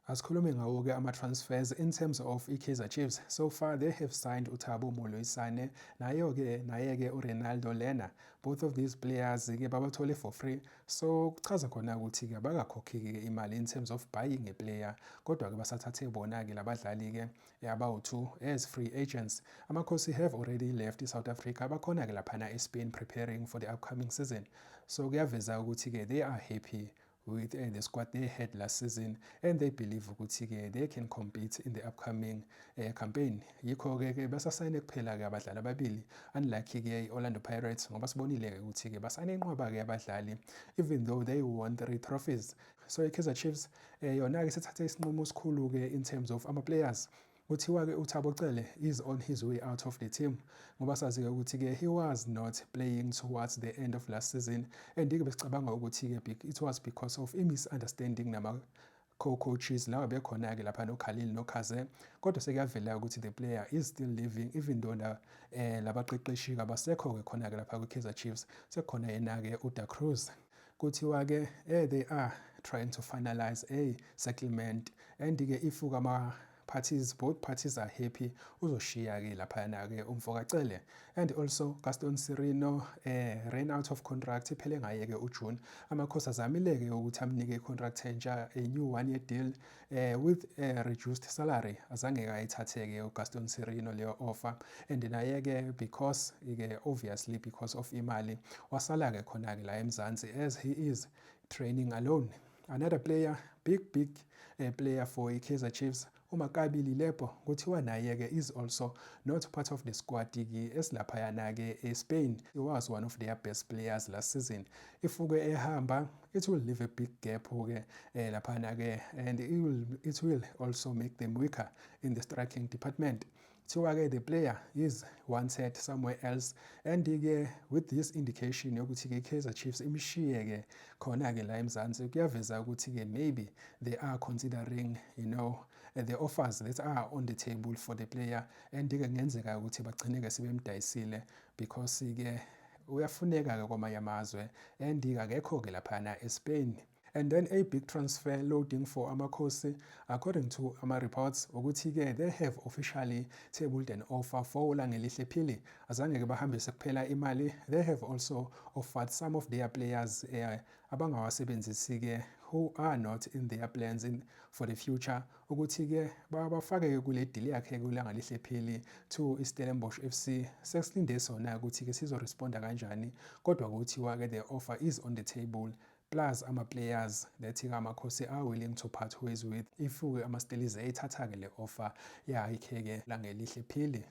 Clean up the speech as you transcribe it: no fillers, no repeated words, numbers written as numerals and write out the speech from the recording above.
Asikhulume ngawo-ke ama-transfers in terms of i-Kaizer Chiefs. So far they have signed uThabo Moloisane naye-ke uRenaldo Lena. Both of these players-ke babathole for free. So kuchaza khona ukuthi-ke abakakhokhi-ke imali in terms of buying a player. Kodwa-ke basathathe bona-ke labadlali-ke abawu-2 as free agents. Amakhosi have already left South Africa. Bakhona-ke laphana eSpain preparing for the upcoming season. So kuyaveza ukuthi-ke they are happy with the squad they had last season, and they believe ukuthi-ke they can compete in the upcoming campaign. Yikho-ke basasayine kuphela-ke abadlali ababili, unlike-ke i-Orlando Pirates ngoba sibonile-ke ukuthi-ke basayine inqwaba-ke abadlali even though they won 3 trophies. So i-Kaizer Chiefs yona-ke sethathe isinqumo esikhulu-ke in terms of ama-players. Kuthiwa-ke uThabo Cele is on his way out of the team ngoba sazi-ke ukuthi-ke he was not playing towards the end of last season, and-ke besicabanga ukuthi-ke it was because of i-misunderstanding nama-co-coaches lawa bekhona-ke lapha noKhalil noKhaze. Kodwa sekuyavela ukuthi the player is still living even though labaqeqeshi abasekho-ke khona-ke lapha kwi-Kaizer Chiefs. Sekukhona yena-ke uDa Cruz. Kuthiwa-ke they are trying to finalize a settlement, and-ke if both parties are happy, uzoshiya-ke laphana-ke umfokacele. And also Gaston Sirino ran out of contract iphele ngaye-ke uJune. Amakhosi azamile-ke ukuthi amnike i-contract entsha, a new 1-year deal with a reduced salary. Azange ayithathe-ke uGaston Sirino leyo offer, and naye-ke obviously because of imali wasala-ke khona-ke la eMzansi as he is training alone. Another player, big player for i-Kaizer Chiefs, uMaccabi Lepo, kuthiwa naye-ke is also not part of the squad-ke esilaphayana-ke eSpain. He was one of their best players last season. If-ke ehamba, it will leave a big gap-ke laphana-ke, and it will also make them weaker in the striking department. Kuthiwa-ke the player is wanted somewhere else, and-ke with this indication yokuthi-ke i-Kaizer Chiefs imshiye-ke khona-ke la eMzansi, kuyaveza ukuthi-ke maybe they are considering the offers that are on the table for the player, and-ke kungenzeka ukuthi bagcine-ke sebemdayisile because-ke uyafuneka-ke kwamanye amazwe, and-ke akekho-ke laphana eSpain. And then a big transfer loading for Amakhosi, according to ama-reports, ukuthi-ke they have officially tabled an offer for Langelihle Phili. Azange-ke bahambise kuphela imali, they have also offered some of their players abangawasebenzisi-ke who are not in their plans for the future, ukuthi-ke bafake kule deal yakhe kuLangelihle Phili to iStellenbosch FC. Sesilinde sona ukuthi-ke sizoresponda kanjani, kodwa kuthiwa-ke the offer is on the table, plus ama-players that Amakhosi are willing to part ways with if ama-Stelize ethatha-ke le offer yakhe-ke Langelihle Phili.